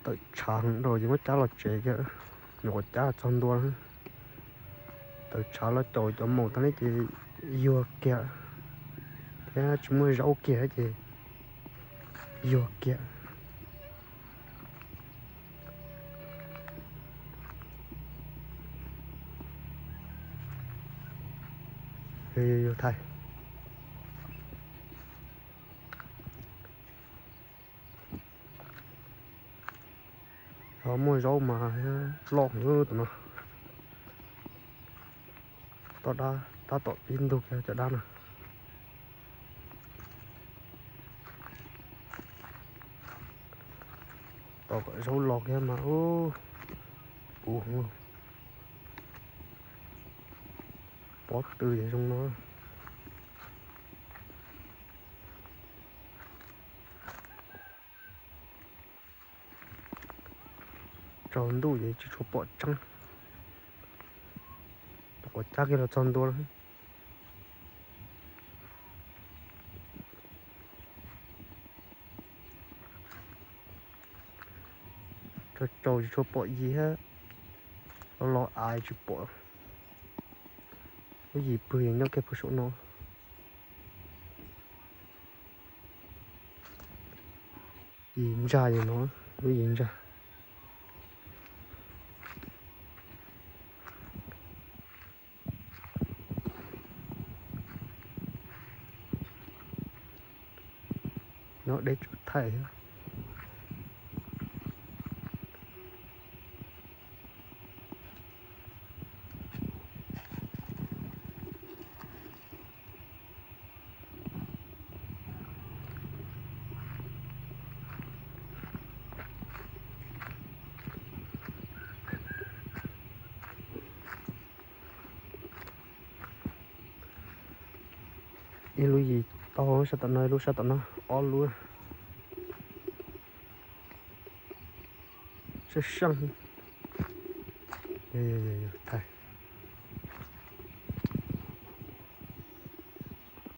Tawm tshav heev rau ces muab cab los tsev kiag, nyuam qhuav cab txog ntua. Tawm tshav los caum cov maum tag ne ces yuag kiag thiab tsis muaj zaub kiag ces yuag kiag. Yuag thaij. Ho muaj zaub mas loj heev tus no. Toj dab tab tom pib ntug kiag cov dab no. Tos kom zaub los kiag mas ub, puv heev. Pob tw ces zoo no. Tsaus ntuj ces tsis tshua pom tseeb. Nyuam qhuav cab kiag los txog ntua lawm. Tsaus tsaus tsis tshua pom yim thiab, los los av tsis pom. Lub yim pwg nyob kiag puag saum no. Yim ntsa yog no, lub yim ntsa. Nyob deb tsawv thaij thiab. Ib lub yim tau sab tom no, ib lub sab tom no, ob lub. Sab sab.